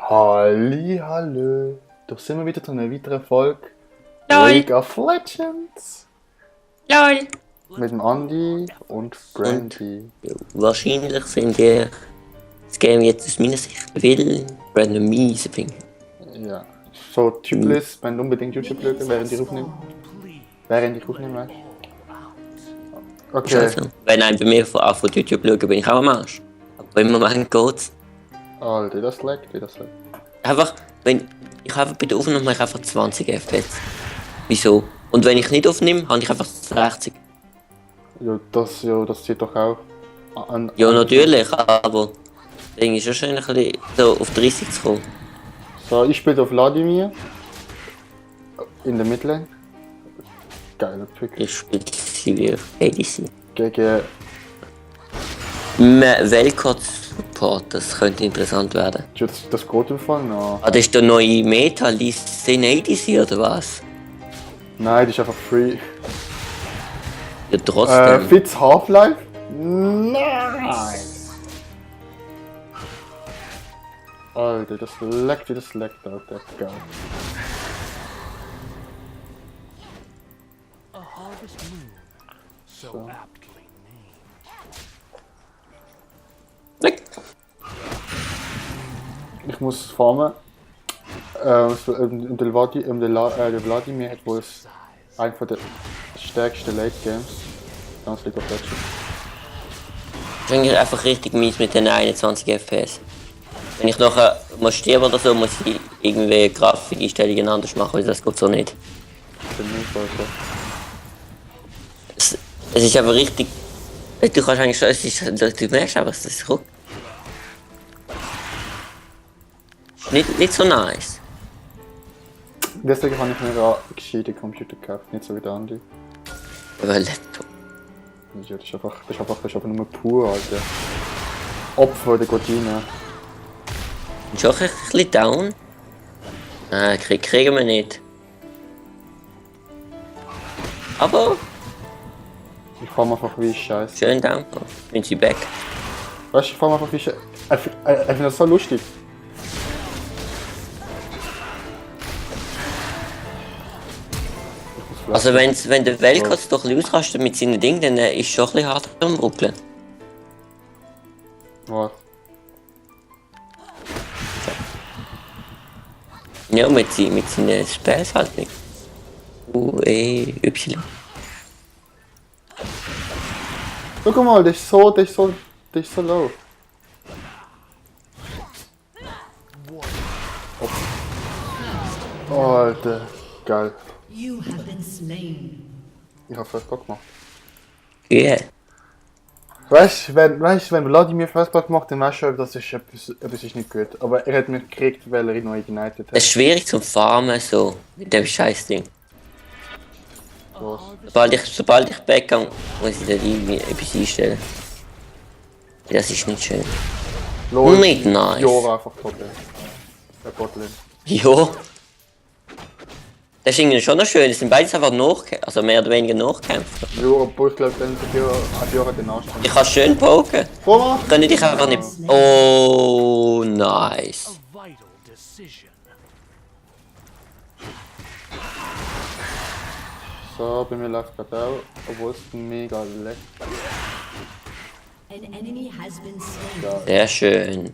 Hallihallo, da sind wir wieder zu einer weiteren Folge Lol. League of Legends LOL. mit dem Andy und Brandy. Wahrscheinlich sind das Game jetzt aus meiner Sicht viel randomisiert finden. Ja, so Typless, wenn du unbedingt YouTube schauen, während ich aufnehme. Während ich aufnehme, weißt du? Okay, Also, wenn einer bei mir von YouTube schaut, bin ich auch am Arsch. Aber im Moment geht's. Alter, das leckt, das leckt. Einfach, ich habe bei der Aufnahme mache ich einfach 20 FPS. Wieso? Und wenn ich nicht aufnehme, habe ich einfach 60. Ja, das zieht doch auch an. Ja, natürlich, aber Ding ist wahrscheinlich ein bisschen so auf 30 zu kommen. So, ich spiele auf Vladimir. In der Midlane. Geiler Pick. Ich spiele sie wie auf ADC. Gegen. Weltcup-Support, das könnte interessant werden. Das geht im Fall noch. Ah, das ist der neue Meta, liest den ADC oder was? Nein, das ist einfach free. Ja, trotzdem. Fitz Half-Life? Nice! Alter, das leckt, Alter. Geil. So. Weg. Ich muss farmen. Der Vladimir hat wohl einen der stärksten Late Games. Ganz League of Legends. Ich bin einfach richtig mies mit den 21 FPS. Wenn ich nachher muss sterben oder so, muss ich irgendwie Grafikeinstellungen anders machen, weil das geht so nicht. Bin nicht so. Es ist aber richtig. Du kannst eigentlich schon, du merkst aber, dass das kommt. Nicht so nice. Deswegen habe ich mir einen gescheiten Computer gekauft, nicht so wie der Andi. Aber Laptop. Ja, das ist einfach nur pur, Alter. Opfer der Gotine. Ist auch ein bisschen down. Nein, kriegen wir nicht. Aber Ich farm einfach wie Scheiße. schön down. Bin sie back. Weißt du, ich farm einfach wie Scheiße. Ich finde das so lustig. Also wenn der Weltkotz doch ein bisschen ausrastet mit seinen Dingen, dann ist es schon ein bisschen hart am Ruckeln. Was? Ja, mit seinen Spells halt nicht. Y. Guck mal, das ist so low. Oh, Alter, geil. You have been slain. Ich hab First Block gemacht. Yeah. Weißt du, wenn Vladimir First Block macht, dann weißt du, das ist etwas ist nicht gut. Aber er hat mich gekriegt, weil er ihn noch ignited Es hat. ist schwierig zum Farmen so, mit dem Scheißding. Was? Sobald ich backgehe, muss ich dann irgendwie etwas einstellen. Das ist nicht schön. Lol, Nicht nice. Ja, einfach tot. Der Botlane. Jo. Das ist irgendwie schon noch schön, es sind beides einfach also mehr oder weniger Nachkämpfer. Ja, obwohl ich glaube, dann hat Jura den Arsch. Ich kann schön poken. Vormachen! Können dich einfach nicht. Oh, nice. Vital decision. So, bei mir läuft gerade auch, obwohl es mega leckt. An enemy has been slain. Sehr schön.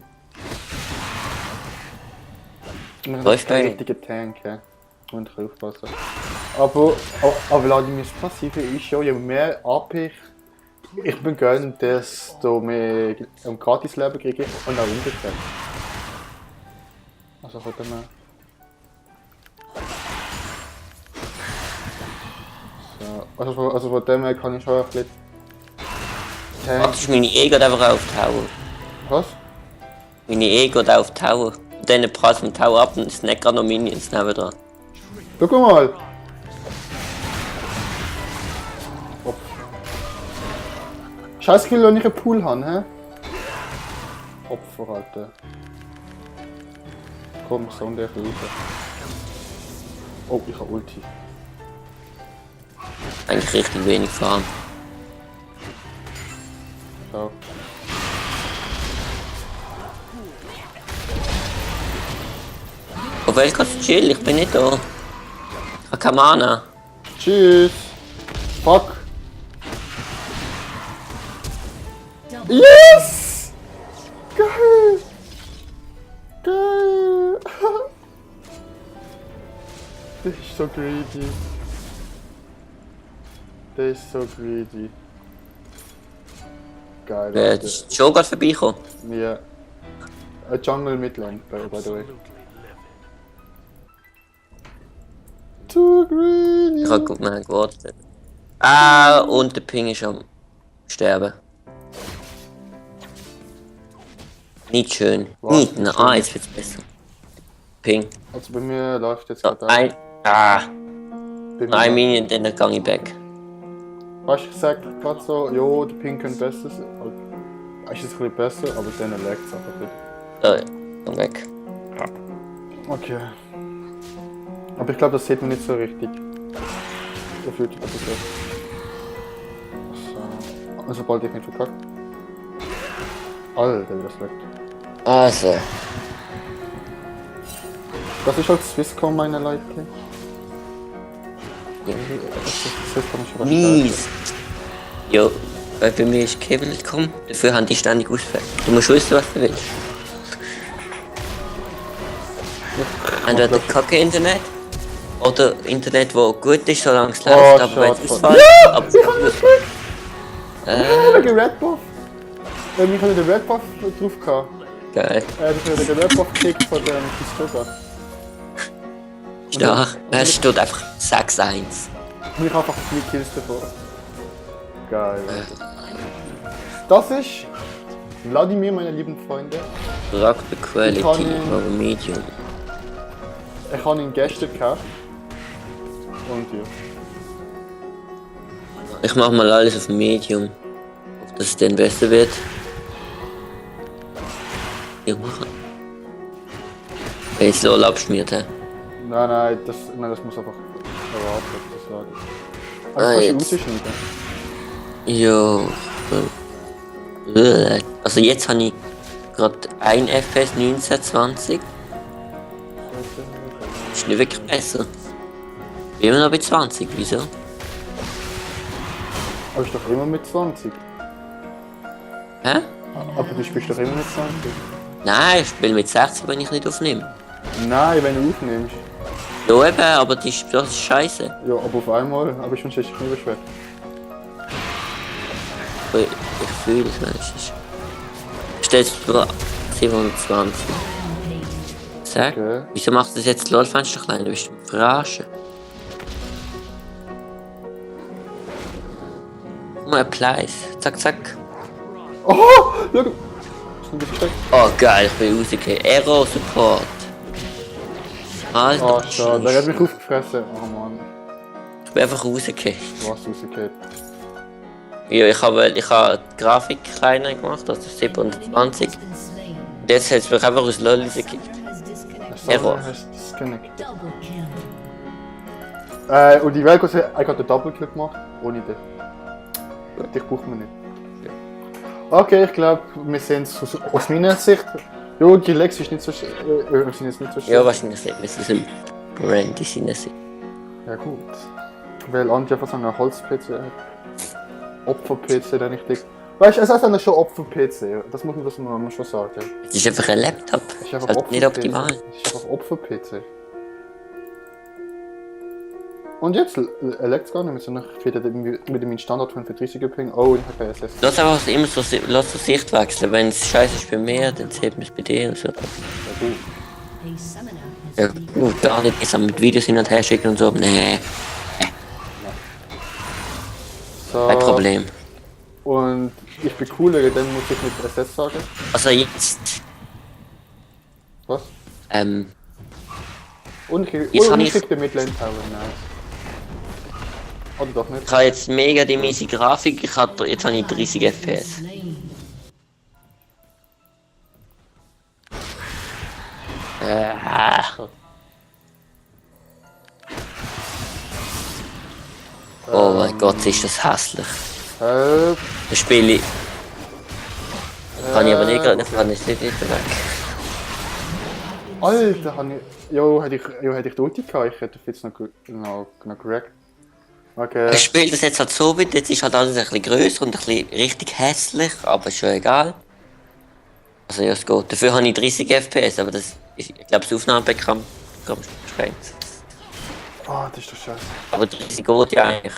Wir Läuft sind ein bei- richtiger Tank, ja. Und ich aufpassen. Aber Vladimirs Passive ist ja, je mehr AP ich bin gönnt, desto mehr Gratis-Leben kriege ich und auch umgekehrt. Also von dem her. So, also von dem her kann ich schon ein bisschen Tank. Das ist meine E geht einfach auf Tower. Was? Meine E geht auf Tower. Und dann prasst vom Tower ab und es sind nicht gerade noch Minions nebendran. Guck mal! Op. Scheiße, ich will doch nicht einen Pool haben, hä? Opfer, Alter. Komm, so und der raus. Oh, ich hab Ulti. Eigentlich richtig wenig Farm. So. Auf welcher chill, ich bin nicht da. Ich hab keine Mana. Tschüss. Fuck. Double Yes! Geil! Geil! Das ist so greedy. Das ist so greedy. Geil. Wer Leute. ist schon gerade vorbeigekommen? Ja. A Jungle Midland, by the way. Too greedy! Ich hab gut mal gewartet. Ah, und der Ping ist am Sterben. Nicht schön. Was? Nicht, Nicht na, schön. jetzt wird's besser. Ping. Also bei mir läuft jetzt So, gerade ein Minion, dann gang ich back. Weißt du, ich sag gerade so, jo, der Pink könnte besser sein. Ist es ein bisschen besser, aber dann leckt es einfach wieder. So, gang weg. Okay. Aber ich glaube, das sieht man nicht so richtig. So fühlt sich das so. So. Also, sobald ich nicht verkackt. Alter, wie das leckt. Also, Das ist halt Swisscom, meine Leute. Swisscom ist schon mies. Jo, weil bei mir ist Kabel nicht gekommen, dafür haben die ständig ausfällt. Du musst wissen, was du willst. Entweder kacke Internet oder Internet, wo gut ist, solange es läuft, Oh, aber wenn es schade. ausfällt, aber Wegen Red Buff! Weil ich hatte den Red Buff drauf gehabt. geil. Ich hatte den Red Buff gekriegt von dem Pistola. Stark. Es steht einfach 6-1. Und ich habe einfach 4 Kills davor. Geil. Das ist Wladimir, meine lieben Freunde. Rock the Quality, Ich kann ihn- aber Medium. Ich habe ihn gestern gekauft. Und ja. Ich mach mal alles auf Medium. Dass es dann besser wird. Ja, machen. Wenn es LOL abschmiert, hä? Nein, das muss einfach erwartet, das sage ich. Ah, Aber das jetzt. kannst du rausschneiden. Jo. Also jetzt habe ich gerade 1 FPS 1920. Ist nicht wirklich besser. Bin immer noch bei 20, wieso? Aber ich doch immer mit 20. Hä? Aber du spielst doch immer mit 20. Nein, ich spiele mit 60, wenn ich nicht aufnehme. Nein, wenn du aufnimmst. Ja eben, aber das ist scheiße. Ja, aber auf einmal. Aber ich wünsche dich nicht beschwert. Ich fühle es, weißt du. Stellst du 27. Sag, Okay. wieso machst du das jetzt LOL-Fenster kleiner? Bist du am Verarschen? Mal Applies. Zack, zack. Oh! Schau! Ist ein bisschen stark. Oh geil, ich bin rausgekommen. Aero Support. Alter, Oh, schade. Der hat mich aufgefressen. Oh Mann. ich bin einfach rausgekommen. Du hast rausgekehrt. Ja, ich habe die Grafik kleiner gemacht, also 720. has been slain. Und jetzt hat es mich einfach aus LOL rausgekickt. Has disconnected. Error. Hast disconnected. Double kill. Und die Welt hat den Double-Click gemacht. Ohne dich. Dich braucht man nicht. Okay, ich glaube, wir sehen es aus meiner Sicht. Jo, die Lex ist nicht so sind jetzt nicht so schön. Ja, wahrscheinlich nicht. Wir sind im Brandy sind. Ja gut. Weil Andi einfach so eine Holz-PC hat. Opfer-PC, der richtig. Weißt du, es ist eigentlich schon Opfer-PC. Das muss man schon sagen. Es ist einfach ein Laptop. Es ist Das einfach ist halt nicht optimal. Es ist einfach Opfer-PC. Und jetzt leckt es gar nicht mehr, sondern ich wieder mit dem Standard von 30er Ping. Oh, ich habe kein SS. Lass einfach immer so, lass so Sicht wechseln. Wenn es scheiße ist bei mir, dann zählt man es bei dir und so. A summoner has Ja, been gut, gar nicht ist mit Videos hin und her schicken und so. Nee, So, kein Problem. Und ich bin cooler, dann muss ich mit SS sagen. Also jetzt, Was? Und Jetzt ich kann ich- krieg den Midlane Tower, nice. Oder doch nicht? ich habe jetzt mega die miese Grafik. Jetzt habe ich 30 FPS. slain. Oh mein Gott, ist das hässlich. Das Spiel kann ich aber nicht gerade, ich kann es nicht weg. Alter, hätte ich die Ulti gehabt, ich hätte jetzt noch gerackt. Okay. Ich spiele das jetzt halt so weit, jetzt ist halt alles ein bisschen grösser und ein bisschen richtig hässlich, aber ist schon egal. Also ja, es geht. Dafür habe ich 30 FPS, aber das ist, ich glaube, das Aufnahmeprogramm sprengt. Oh, das ist doch scheiße. Aber 30 geht ja eigentlich.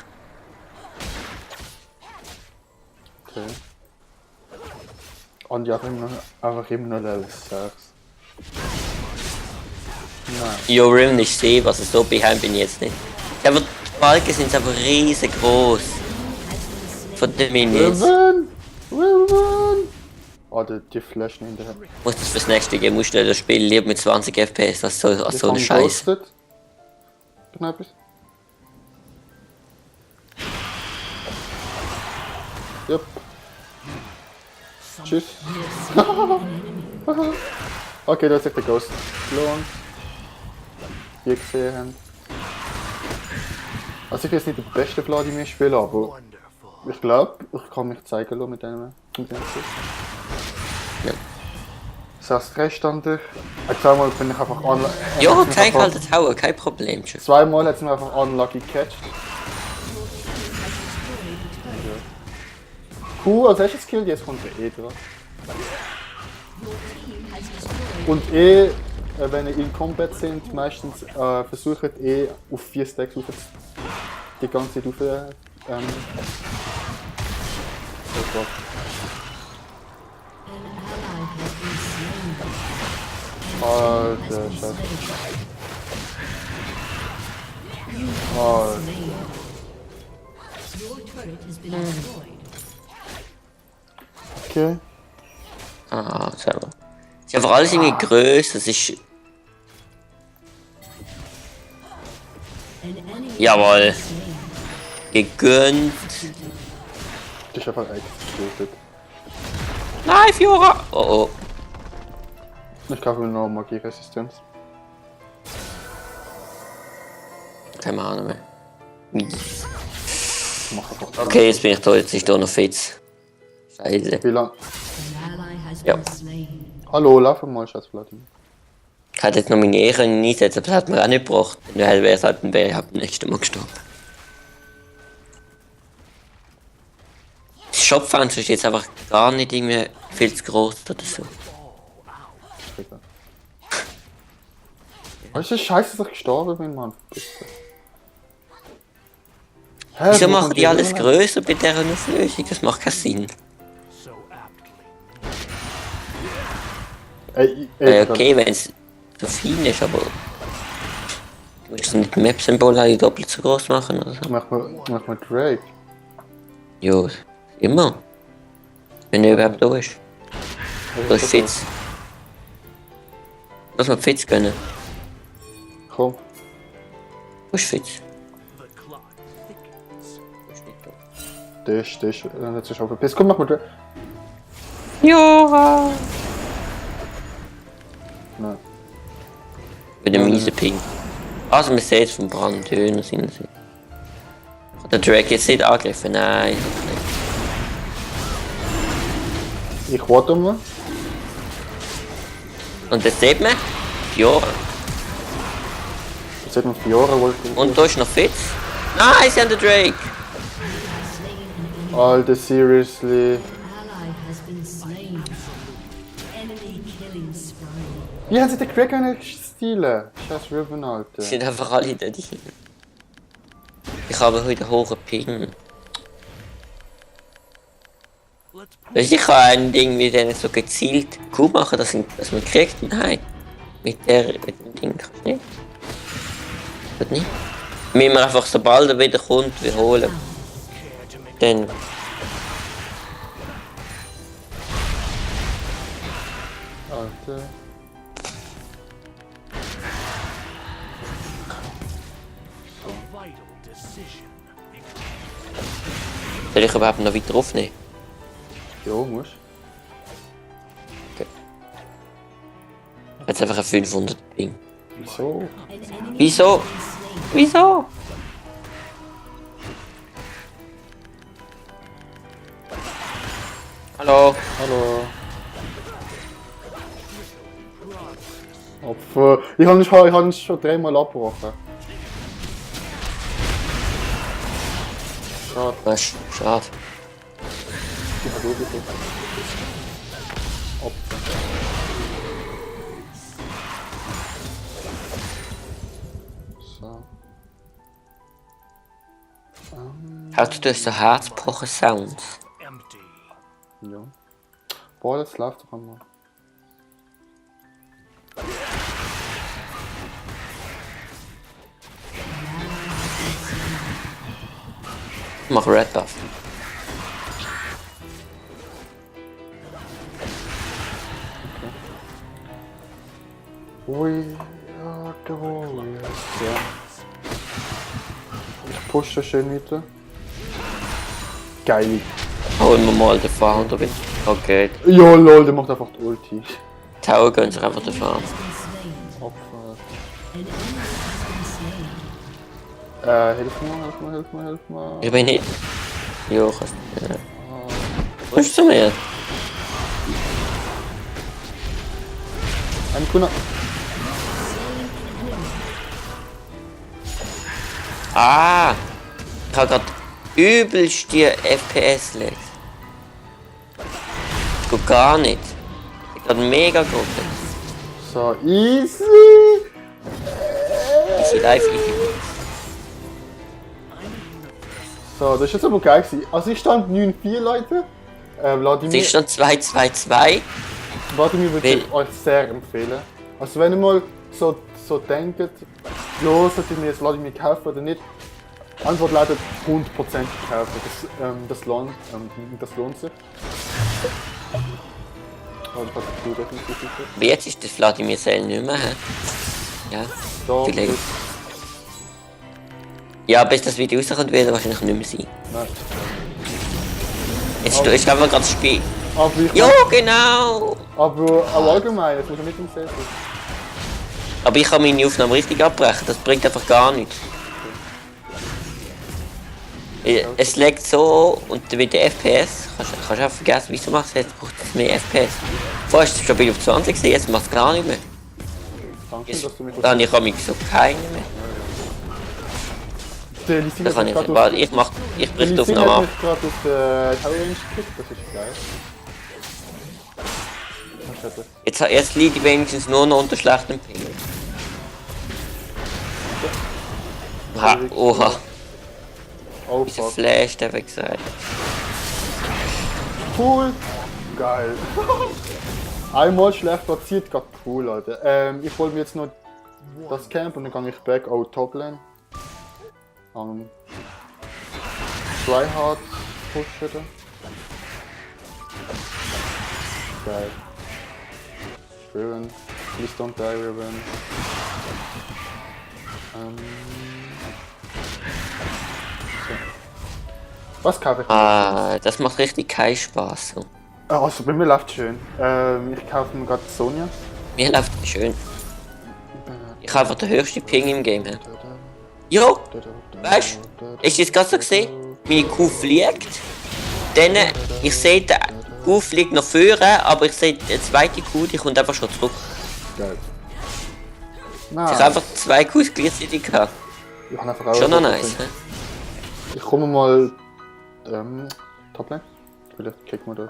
Okay. Und ja, einfach immer noch Level 6. Nein. Jo, Rim ist safe, also so behind bin ich jetzt nicht. Aber die Balken sind einfach riesengroß. Von den Minis. Riven! Oh, die Flash hinterher. Muss das fürs nächste geben, musst du das Spiel lieber mit 20 FPS als so eine Scheiße. Genau etwas. Yep. Tschüss. Okay, da hat sich der Ghost gelohnt. Wie ihr gesehen habt. Also ich will jetzt nicht der beste Vladimir spielen, aber ich glaube, ich kann mich zeigen lassen mit dem Schuss. Ja. Das heißt, Drehstand. Zweimal bin ich einfach Ja, zeig halt den Tower, kein Problem. Tschüss. Zweimal hat es mir einfach unlucky catched. Cool, als erstes Kill, jetzt kommt der E dran. Und wenn ihr in Combat sind, meistens versucht auf 4 Stacks die ganze Zeit auf. Oh Gott. Alter, Scheiße. Alter. Okay. Ah, selber. Es ist einfach alles irgendwie größer, es ist... Jawohl. Gegönnt. Das ist einfach explodiert. Nein, Fiora! Oh oh. Ich kaufe mir noch Magie-Resistenz. Keine Ahnung mehr. Ich mach einfach Okay, jetzt bin ich da, jetzt ist da noch Fitz. Scheiße. Wie lang? Ja. Hallo, lauf mal, Schatz Vladimir. Ich hätte jetzt noch meine Ehe einsetzen, aber das hat mir auch nicht gebracht. Dann wäre es halt, dann wäre ich halt beim nächsten Mal gestorben. Das Shopfenster ist jetzt einfach gar nicht irgendwie viel zu groß oder so. Weißt du, scheiße, dass ich gestorben bin, Mann. Bitte. Hä, Wieso wo machen kommt die alles her? größer bei dieser Auflösung? Das macht keinen Sinn. Okay, wenn es so fein ist, aber... Du musst mit dem Map-Symbol halt doppelt so groß machen oder so. Mach mal Drake. Jo, immer. Wenn er überhaupt da ist. Da ist Fitz. Lass mal Fitz gönnen. Komm. Wo ist Fitz? Das, nicht so scharf. Bis, komm, mach mal Drake. Ja. Nein. Mit dem miesen Ping. Also man sieht es vom Brand, Höhen sind sie. Der Drake jetzt nicht angegriffen, nein. Ich warte mal. Und das sieht man. Ja. Jetzt hat man Fiora wohl. Und da ist noch Fitz. Nein, sie haben den Drake. Alter, seriously. Wie haben sie den Craig nicht stehlen? Scheiß Riven, Alter. Die sind einfach alle da drin. Ich habe heute einen hohen Ping. Weißt du, ich kann ein Ding mit denen so gezielt gut machen, dass man kriegt. Nein. Mit dem Ding kannst du nicht. Geht nicht. Müssen wir einfach, sobald er wieder kommt, wiederholen. Dann. Alter. Soll ich überhaupt noch weiter aufnehmen? Jo, musst. Jetzt einfach ein 500 Ping. Wieso? Wieso? Wieso? Hallo? Hallo. Opfer. Ich habe ihn schon dreimal abgebrochen. Schade. Das ist schade. Ich habe durchgeguckt. Opfer. So. Hast du so Herzpochen-Sounds? Ja. Boah, das läuft doch einmal. Mach Red Buff. Ui, ja, jawohl. Ja. Ich pushe schön weiter. Geil. Holen wir mal den Founder wieder. Okay, Ja, lol, der macht einfach die Ulti. die Tower gehen sich einfach davon. Has been slain. Opfer. An enemy has been slain. Hilf mir. Ich bin nicht. Jo, kannst du. Wo ist zu mir? Ein Kunde. Ah! Ich hab grad übelst die FPS-Lag. Das geht gar nicht. Ich hab grad mega gut. So, easy. Easy live, easy. So, das ist jetzt aber geil gewesen. Also ich stand 9-4, Leute. Sie Vladimir, ist schon 2-2-2. Vladimir würde ich euch sehr empfehlen. Also wenn ihr mal so denkt, ja, sollte ich mir jetzt Vladimir kaufen oder nicht? Antwort lautet 100% kaufen. Das lohnt sich. Oh, das hat die Tour definitiv sicher. Aber jetzt ist das Vladimir Sell nicht mehr. Hä? Ja, Da, vielleicht. Ja, bis das Video rauskommt, wird er wahrscheinlich nicht mehr sein. Nein. Jetzt ist einfach gerade das Spiel. Aber, Ja, genau! aber auch allgemein, jetzt muss man mit dem Sessel. Aber ich kann meine Aufnahme richtig abbrechen, das bringt einfach gar nichts. Es legt so und mit der FPS kannst du einfach vergessen, wieso machst du jetzt braucht es mehr FPS. Vorher war es stabil auf 20 gewesen, jetzt macht es gar nicht mehr. Danke, Jetzt, dass du mich dann ich habe mich so keinen mehr. Der Lissi Da hat kann mich ich, gerade warte, ich brich die Aufnahme ab. gerade auf der Tower Range gekickt, das ist geil. Was hat das? Jetzt liegt ich wenigstens nur noch unter schlechtem Ping. Ha, oha, Oh dieser fuck. Flash, der weg gesagt. Cool. Geil. Einmal schlecht platziert, gerade cool, Leute. Ich hol mir jetzt noch das Camp und dann kann ich back out Toplane. Tryhard pushen. Geil. Riven. Please don't die, Riven. So. Was kaufe ich? Ah, das macht richtig keinen Spaß. So. Also bei mir läuft schön. Ich kaufe mir gerade Sonja. Mir läuft es schön. Ich habe einfach den höchsten Ping im Game. He. Jo, weißt du, ist jetzt gerade so gesehen, meine Kuh fliegt. Dann, ich sehe, die Kuh fliegt nach vorne, aber ich sehe, die zweite Kuh, die kommt einfach schon zurück. Geil. Ich habe einfach zwei Kuhs gleichzeitig gehabt. Ich habe einfach auch Schon noch was nice. gefunden. He? Ich komme mal Toplane. Vielleicht kriegt man das.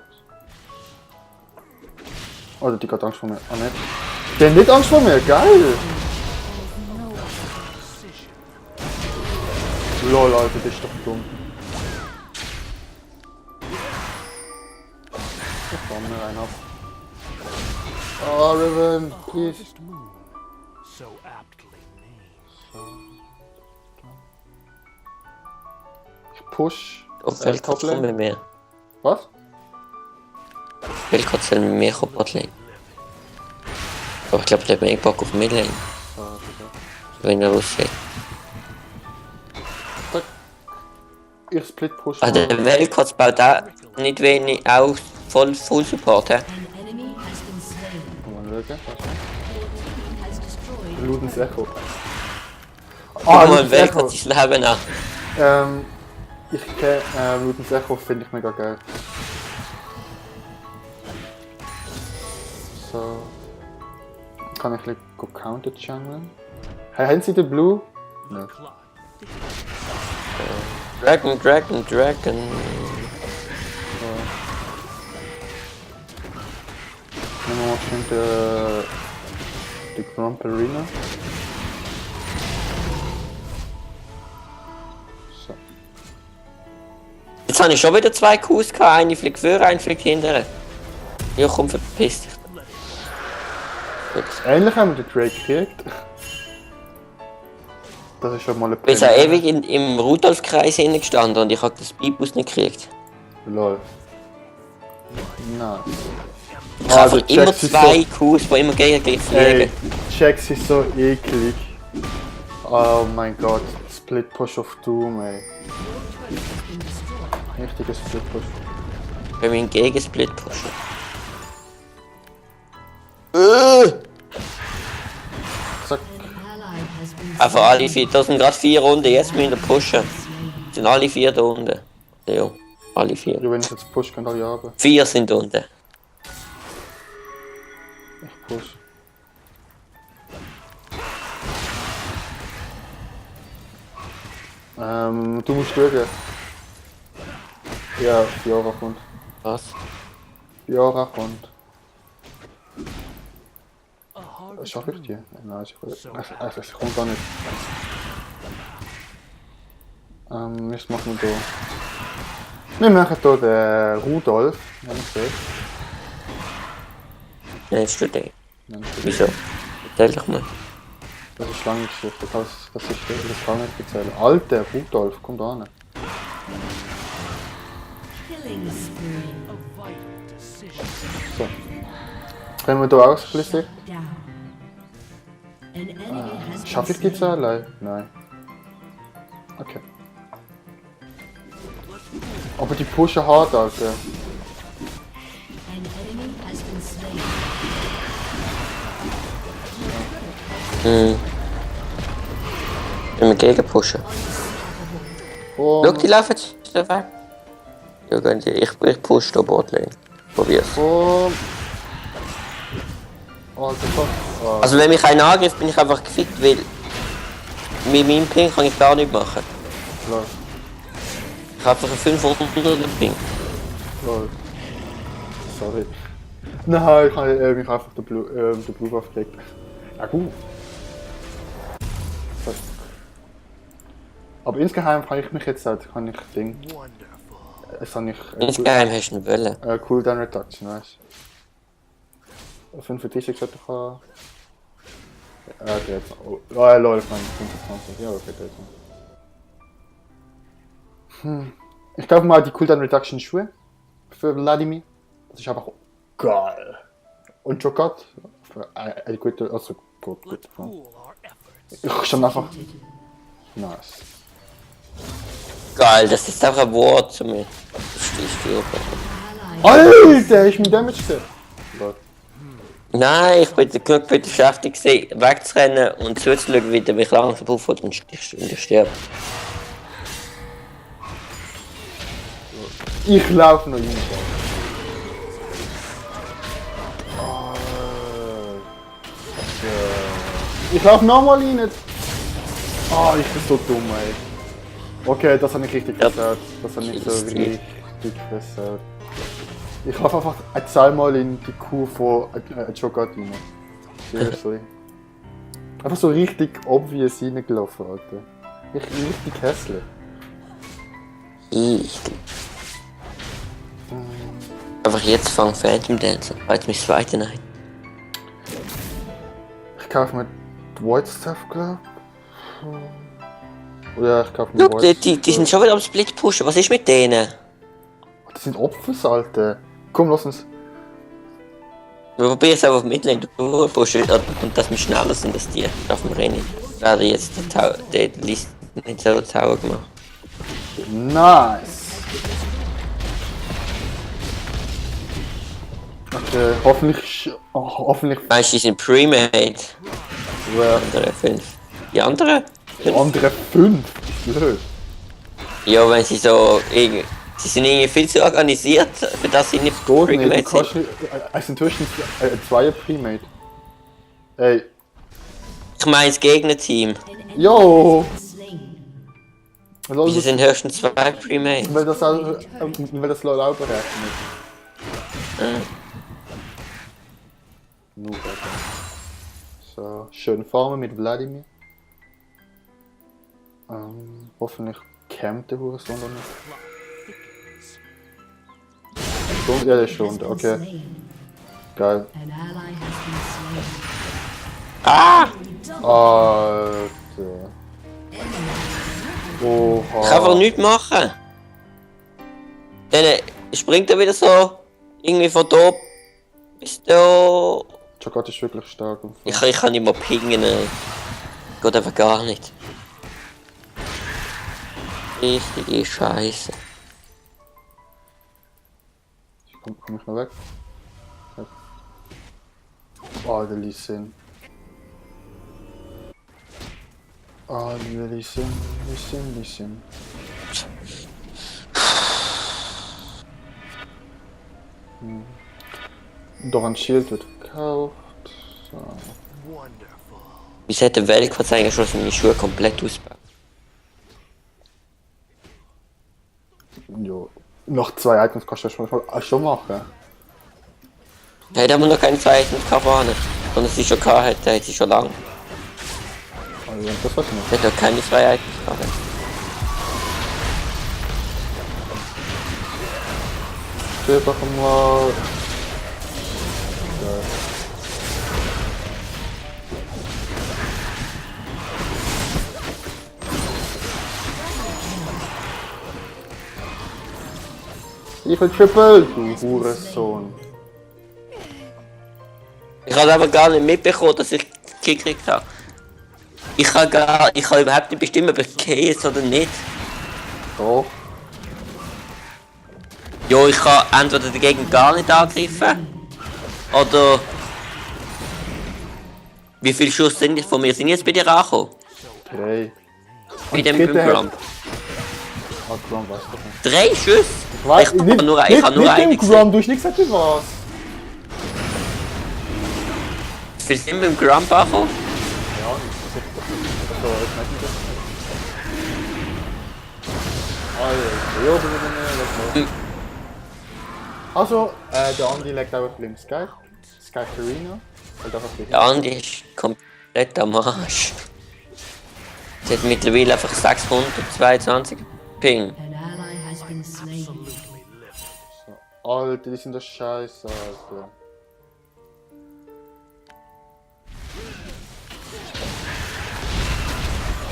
Oder die hat Angst vor mir. Ah nicht. Der hat nicht Angst vor mir, geil! Lol, Alter, das ist doch dumm. Ich fahr mir rein ab. Oh, Riven, please. So aptly named. Ich push. Auf Weltkotz kommen mit mir. Was? Weltkotz soll mit mir Botlane. Aber ich glaube, der hat mehr Bock auf Midlane, wenn er aussieht. Ich split push. Ah, der Weltkotz baut auch nicht wenig auch voll Support. He? An enemy has been slain. Mal schauen. Has destroyed. Ludens Echo. Guck mal, Ludens Weltkotz ist Leben an. Ich kenne Ludens Echo, finde ich mega geil. So. Kann ich ein bisschen counter junglen? Hey, haben sie den Blue? Nein. Clock. Dragon. Nehmen wir mal schnell den Grump Arena. So. Jetzt habe ich schon wieder 2 Qs gehabt, eine fliegt vor, eine fliegt hinterher. Ja, komm, verpiss dich. Gut. Ähnlich haben wir den Drake gekriegt. Das ist schon mal ein Ich bin ja ewig im Rudolf-Kreis hingestanden und ich habe den Speedboost nicht gekriegt. Lol. Nice. Ich habe einfach immer 2 Qs, die immer gegen fliegen. Ey, Jax ist so eklig. Oh mein Gott. Split Push of Doom, ey. Richtiger Split Push. Wenn wir ihn gegen Split pushen. Zack. Ally has been Einfach alle 4, das sind gerade 4 Runden, jetzt müssen wir pushen. Sind alle 4 da unten. Ja, alle 4. Ja, wenn ich jetzt push, können alle runter. 4 sind unten. Ich push. Du musst schauen. Ja, Fiora kommt. Was? Fiora kommt. A harvest Schaffe ich moon. die? Nein, ich kommt gar nicht. Was machen wir da? Wir machen hier den Rudolf. Ja, ich sehe. Nennst du den? Nein, Wieso? Erzähl doch mal. das ist lange Geschichte. Das kann ich nicht erzählen. Alter Rudolf, komm da hin. killing spree. A vital decision. So. Können wir hier ausschließen? Down. An enemy has been Schaffe ich die slain. Zahl? Nein. Okay. Aber die pushen hart, Alter. An enemy has been slain. Wenn wir gegen pushen. Oh, Schau, die laufen jetzt weg. Ja, gehen die. Ich push da Botlane. Probier's. oh. Alter, fuck. Oh. Also wenn mich einer angreift, bin ich einfach gefickt, weil mit meinem Ping kann ich gar nichts machen. Lol. Ich habe einfach einen 500er Ping. Lol. Sorry. Nein, ich habe mich einfach den Blue Buff gekriegt. Ja gut. Das- Aber insgeheim kann ich mich jetzt halt, kann ich Ding. Wonderful. Es habe ich Insgeheim hast du eine Welle. Cooldown Reduction, weißt du? 35 sollte ich haben. Ja, okay, jetzt. Oh, lol, ich meine 25. Ja, okay, jetzt. Ich kaufe mal die Cooldown Reduction Schuhe für Vladimir. Das ist einfach geil. Und Jokat für eine gute, also gut. Let's pool our efforts. Ich stand einfach. Nice. Geil, das ist einfach ein Wort zu mir. Du stehst hier. Ally Alter, ist mein Damage gesehen? Lol. Nein, ich bin genug beschäftigt gewesen, wegzurennen und zuzuschauen, wie der mich langsam aufhört und ich sterbe. Ich laufe noch rein. Ich laufe nochmal rein. Ah, ich bin so dumm, ey. Okay, das habe ich richtig Ja. versagt. Das habe ich so Jesus. richtig versagt. Ich laufe einfach zweimal in die Kuh von Jogat rein. Seriously. Einfach so richtig obvious reingelaufen, Alter. Richtig hässlich. Ich. Einfach jetzt fangen Phantom Dancer, weil es mich zweite nein. Ich kaufe mir die White Stuff, glaub. Oder ich kaufe mir Schau, die sind schon wieder am Split pushen, was ist mit denen? Das sind Opfer, Alter. Komm, lass uns. Wir probieren es einfach mitlegen, du pushen und dass wir schneller sind als die. Schaffen wir eh nicht. Da hat er jetzt die Liste nicht so Tower gemacht. Nice. Okay, hoffentlich Meinst du, die sind Pre-Made? wer Andere 5. Die anderen? andere 5. Blöd. Ja, wenn sie so sie sind irgendwie viel zu organisiert, für das sie nicht Geht nicht, du Pre-Made kannst sind. nicht. Es sind höchstens 2 Pre-Made. Ey, Ich meine das Gegnerteam. An enemy yo! has been slain. Lol, Wieso sind höchstens 2 Premates? weil das LOL auch berechnet. Nur Alter. So, schön farmen mit Wladimir. Hoffentlich campt der Hurensohn noch nicht. Stunde? Ja, der Stunde, Has been okay. slain. Geil. An ally has been slain. Ah! Alter. Oha. Ich kann einfach nichts machen. Dann springt er wieder so. Irgendwie von da bis da. Chogat ist wirklich stark. Und Ich kann nicht mal pingen. Geht einfach gar nicht. Richtige Scheiße. komm ich noch weg? Oh, der Lee Sin. Oh, der Lee Sin, Lee Sin. Doch ein Schild wird gekauft. So. Wonderful. Wieso hat der Weltkreuz eigentlich schon seine Schuhe komplett ausgebaut? Jo. Noch 2 Items kannst du schon machen. Er hat aber noch keine 2 Items vorne. Sondern sie schon gehabt hat, hat sie schon lange. Also, das weiß ich nicht. Er hat noch keine 2 Items gehabt. Steht doch mal. Ich will Triple, du Hurensohn. Ich habe aber gar nicht mitbekommen, dass ich Kill gekriegt habe. Ich kann überhaupt nicht bestimmen, ob ich gehe jetzt oder nicht. Doch. Ja, ich kann entweder dagegen gar nicht angreifen. Oder... Wie viele Schuss sind von mir sind jetzt bei dir angekommen? 3. Bei dem dritte Grum. Ah, Grum, weißt du nicht. 3 Schüsse? Weiß, Ich habe nur einen Mit dem gesehen. Grum, du hast nicht gesagt, wie was. Wie viel sind beim Grump angekommen? Ja, nicht. So, jetzt merke ich das. Alter, ja, lass mal. Also, der Andi legt einfach links, gell? Sky Farina. Halt einfach richtig. Der Andi ist komplett am Arsch. Sie hat mittlerweile einfach 622 Ping. An ally has been slain. Alter, die sind das Scheiße, Alter.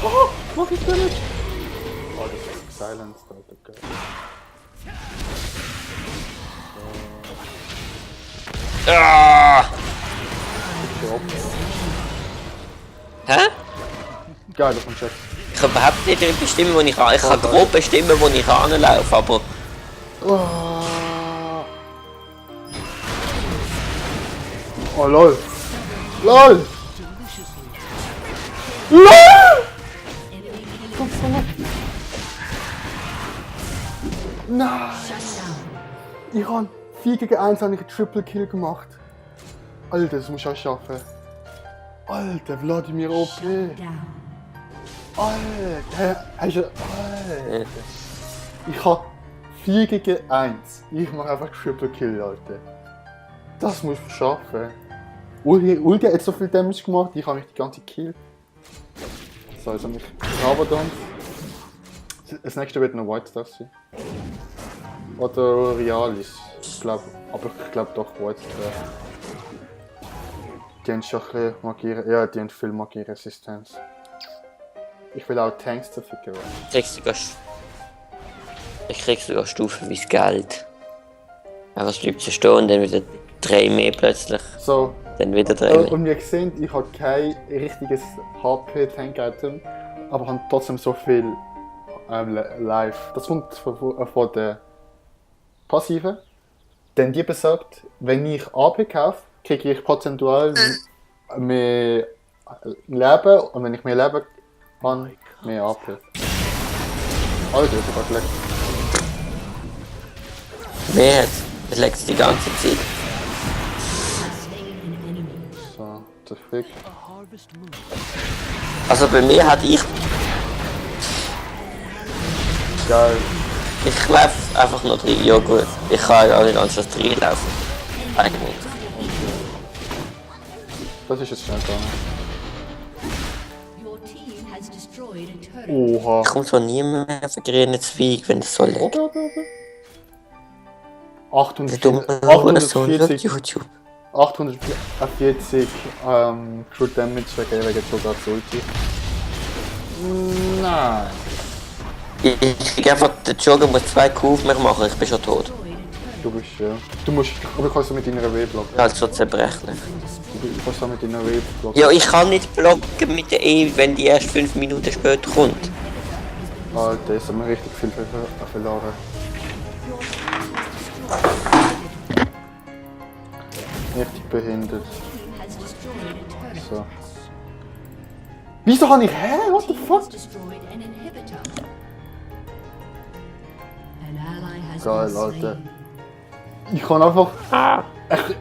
Oh, mach ich denn nicht? Oh, das ist silenced, Alter, geil. Ah! Hä? Geil, auf dem Check. Ich kann überhaupt nicht bestimmen, wo ich an. Ich kann grob bestimmen, wo ich anlaufe, aber Oh, lol. LOL! LOL! Nein! Ich habe 4 gegen 1 einen Triple Kill gemacht. Alter, das muss ich auch schaffen. Alter, Wladimir OP. Down. Alter, hast du... Alter. Ich habe 4 gegen 1. Ich mache einfach Triple Kill, Alter. Das muss ich schaffen. Ulti hat so viel Damage gemacht, ich habe mich die ganze Kill. So, jetzt habe ich Rabadon. Das nächste wird eine White Star sein. Oder Realis. Ich glaube, aber ich glaube doch White Star. Die haben schon ein bisschen Magie, ja, die haben viel Magieresistenz. Ich will auch Tanks dafür gewinnen. ich krieg sogar Stufen wie das Geld. Aber es bleibt so stehen und dann wieder 3 mehr plötzlich. So, Dann wieder 3 mehr. und wir sehen, ich habe kein richtiges HP-Tank-Item, aber habe trotzdem so viel Life. Das kommt von der Passive. Denn die besagt, wenn ich AP kaufe, kriege ich prozentual mehr Leben und wenn ich mehr Leben habe, mehr AP. Alter, das ist lecker. Wer hat? Das leckt die ganze Zeit. Slain an enemy. So, Trick. A harvest moon. Also bei mir hat ich Geil. laufe einfach noch drin. Ja gut, ich kann ja nicht anstatt reinlaufen. Eigentlich. Das ist jetzt schnell gegangen. Your team has destroyed a turret. Oha. Kommt zwar niemand mehr für grüne Zweig, wenn es so liegt. Okay. Der dumme 840 Hurensohn YouTube. 840 True Damage wegen Jogar Ulti. Nein. Ich krieg einfach, der Jogger muss 2 Q auf mich machen, ich bin schon tot. Du bist ja. Du musst. Aber du kannst so mit deiner W blocken. Halt so zerbrechlich. Du kannst so mit deiner W blocken. Ja, ich kann nicht blocken mit der E, wenn die erst 5 Minuten später kommt. Alter, jetzt haben wir richtig viel verloren. Richtig behindert. Has destroyed a turret. So. Wieso habe ich her? What the fuck? Has destroyed an inhibitor. An ally has Geil, been Alter. slain. Ich kann einfach.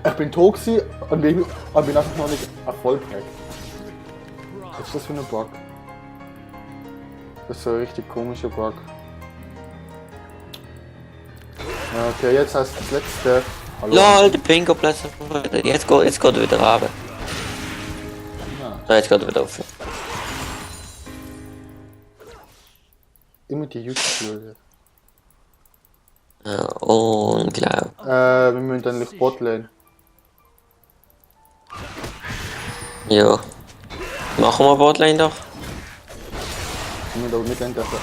Ich bin tot gewesen und bin einfach noch nicht erfolgreich. Was ist das für ein Bug? Das ist so ein richtig komischer Bug. Ja, okay, jetzt heißt das letzte. Hallo. Lol, der Pingo plötzlich. Jetzt geht er wieder runter. Nein, jetzt geht er wieder auf. Immer die YouTube-Videos. Ja, unglaublich. Wir müssen eigentlich Botlane. Ja. Machen wir Botlane doch. Wir müssen aber Midlane dürfen.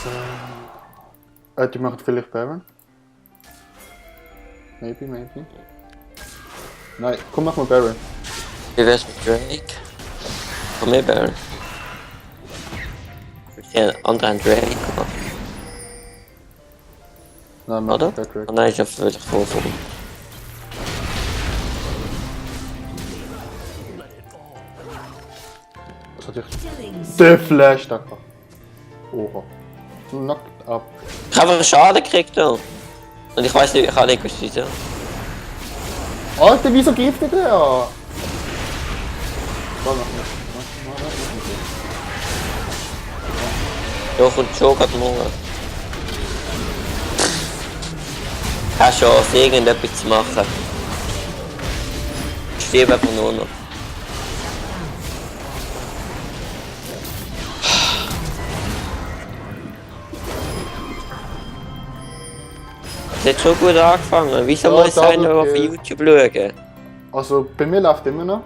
So. Die machen vielleicht Baron? Maybe. Nein, komm, mach mal Baron. Wie wär's mit Drake? Komm her, Baron. Ja, andere haben Drake gemacht, Nein, mach oder? Patrick. Oh nein, ich hab wirklich voll. Was hatte ich? Killing Der Flash einfach. Oha. Knocked up. Ich habe einen Schaden gekriegt, da. Und ich weiß nicht, ich kann nicht wieso. Alter, wieso giftet er? Warte, mach. Ja, kommt schon gerade morgen. Hast Chance, irgendetwas zu machen. Ich sterbe einfach nur noch. Das hat schon gut angefangen. Wieso Ja, muss einer auf Double YouTube schauen? Also, bei mir läuft immer noch.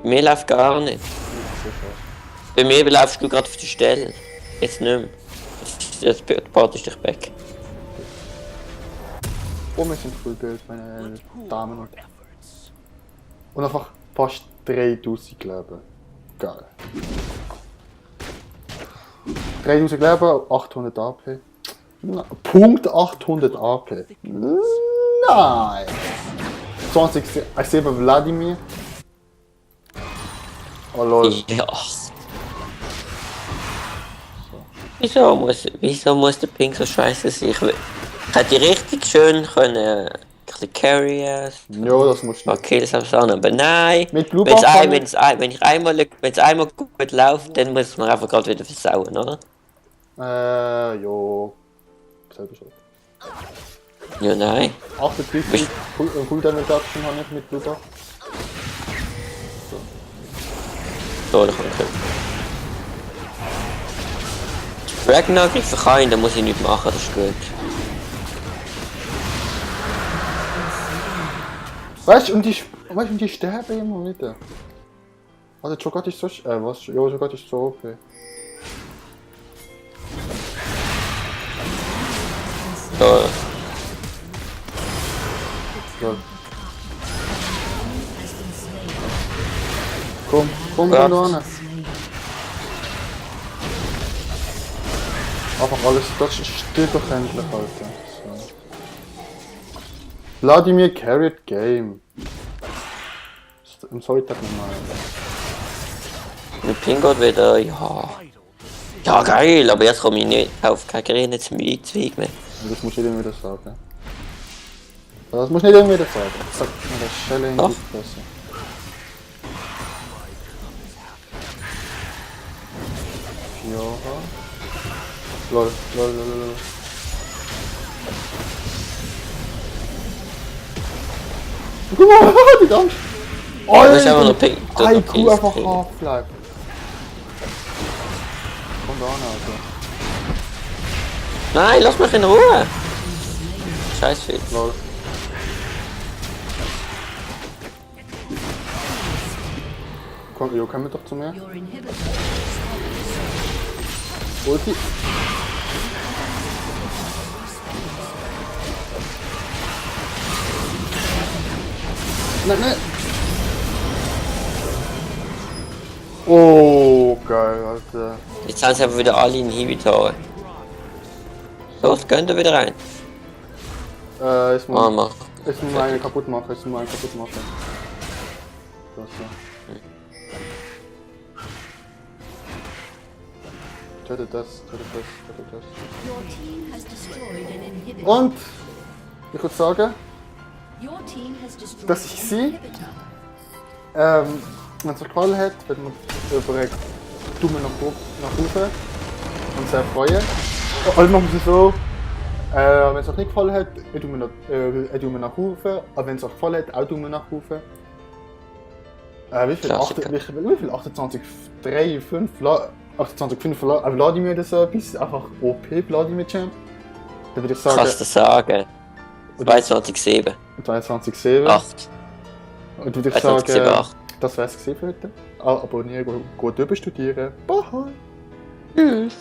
Mir läuft gar nicht. Bei mir laufst du gerade auf der Stelle. Jetzt nicht mehr. Jetzt partest dich weg. Oh, wir sind voll Bild, meine Let's pool Damen our und efforts. Und einfach fast 3000 Leben. Geil. 3000 Leben, 800 AP. Punkt 800 AP. Nein! 20, ich sehe bei Wladimir. Oh lol. Ja. Wieso muss der Pink so scheiße sein? Ich hätte richtig schön können. Ein bisschen carryen. Ja, das musst du Ein paar Kills am Sonne, aber nein. Mit Blue Wenn Buff kann wenn es einmal gut läuft, dann muss man einfach gerade wieder versauen, oder? Jo. Selber schon. Ja, nein. 38 Full Damage Action habe ich mit Blue Buff. So, da kann ich. Ragnar kriegt verkeinen, da muss ich nichts machen, das ist gut. Weißt du, und die sterben immer wieder. Also Cho'Gath ist so was? Ja, Cho'Gath ist so OP. So, So. Komm Ja. da hin. Einfach alles, das steht doch endlich, Alter. So. Vladimir carried game. Im Solitär nochmal. der Pink geht wieder, ja. Vital Ja, geil, aber jetzt komme ich nicht auf keine grünen Zweig mehr. Und das muss ich dir wieder sagen. Das muss nicht irgendwie sagen. Sag mir das Schelle in Doch. die Fresse. Fiora. Lol, lol, lol, lol. Guck mal, die Angst! Das ist einfach nur Pink. IQ einfach Half-Life. Komm da an, Alter. Nein, lass mich in Ruhe! Scheiß viel. Lol. Komm, jo, komm mit doch zu mir. Your inhibitor Ulti. Nein, nein. Oh, geil, Alter. Jetzt haben sie aber wieder alle Inhibitoren. Los, gönnt ihr wieder rein. Ich muss, Mach. ich muss mal einen kaputt machen, ich muss mal einen kaputt machen. Das so. Tötet das, tötet das, tötet das. Your team has destroyed an inhibitor. Und ich würde sagen, Your team has destroyed dass ich an sie- inhibitor. wenn es euch gefallen hat, wird man über einen Daumen nach oben und sehr freuen. Also machen wir es so, wenn es euch nicht gefallen hat, ein Daumen nach oben, aber wenn es euch gefallen hat, auch Daumen nach oben. Wie viel? Klassiker. Wie viel? 28,3, 5, 28,5 Vladimir oder so etwas, einfach OP Vladimir Champ. Dann würde ich sagen, Kannst du sagen. 22,7. 22,7. 8. Und würde ich 22,7, sagen, 8. das wär's gewesen für heute. Abonnieren, gut überstudieren. Bye! Tschüss.